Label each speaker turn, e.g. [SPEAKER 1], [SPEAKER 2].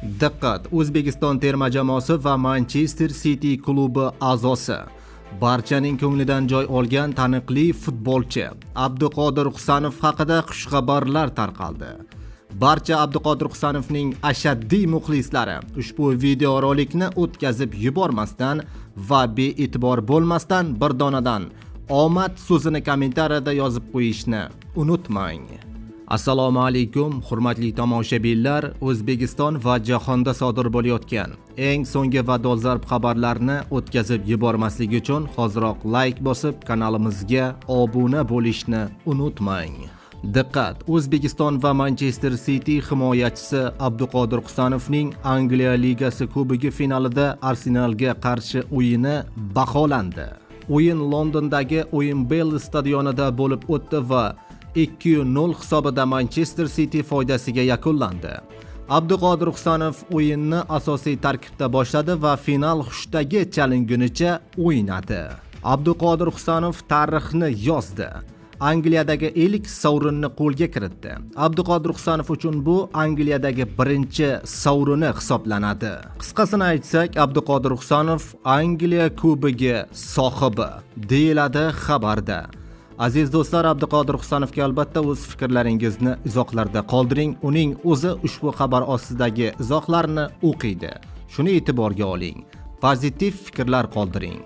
[SPEAKER 1] Diqqat! O'zbekiston terma jamoasi va Manchester City klubi a'zosi, barchaning ko'nglidan joy olgan taniqli futbolchi Abduqodir Husanov haqida xushxabarlar tarqaldi. Barcha Abduqodir Husanovning ashaddiy muxlislari ushbu videorolikni o'tkazib yubormasdan va bee'tibor bo'lmasdan bir donadan "omad" so'zini kommentariyada yozib qo'yishni unutmang. Assalomu alaykum, hurmatli tomoshabinlar. O'zbekiston va jahonda sodir bo'layotgan eng so'nggi va dolzarb xabarlarni o'tkazib yubormaslik uchun hoziroq layk bosib, kanalimizga obuna bo'lishni unutmang. Diqqat! O'zbekiston va Manchester City himoyachisi Abduqodir Husanovning Angliya Ligasi Kubogi finalida Arsenalga qarshi o'yini baholandi. O'yin Londondagi Uimbelli stadionida bo'lib o'tdi va 2-0 hisobida Manchester City foydasiga yakunlandi. Abduqodir Husanov o'yinni asosiy tarkibda boshladi va final hushtagi chalingunicha o'ynadi. Abduqodir Husanov tarixni yozdi. Angliyadagi ilk sovrinni qo'lga kiritdi. Abduqodir Husanov uchun bu Angliyadagi birinchi sovrini hisoblanadi. Qisqasini aytsak, Abduqodir Husanov Angliya Kubogi sohibi, deyiladi xabarda. Aziz do'stlar, Abduqodir Husanovga albatta o'z fikrlaringizni izohlarda qoldiring. Uning o'zi ushbu xabar ostidagi izohlarni o'qiydi. Shuni e'tiborga oling. Pozitiv fikrlar qoldiring.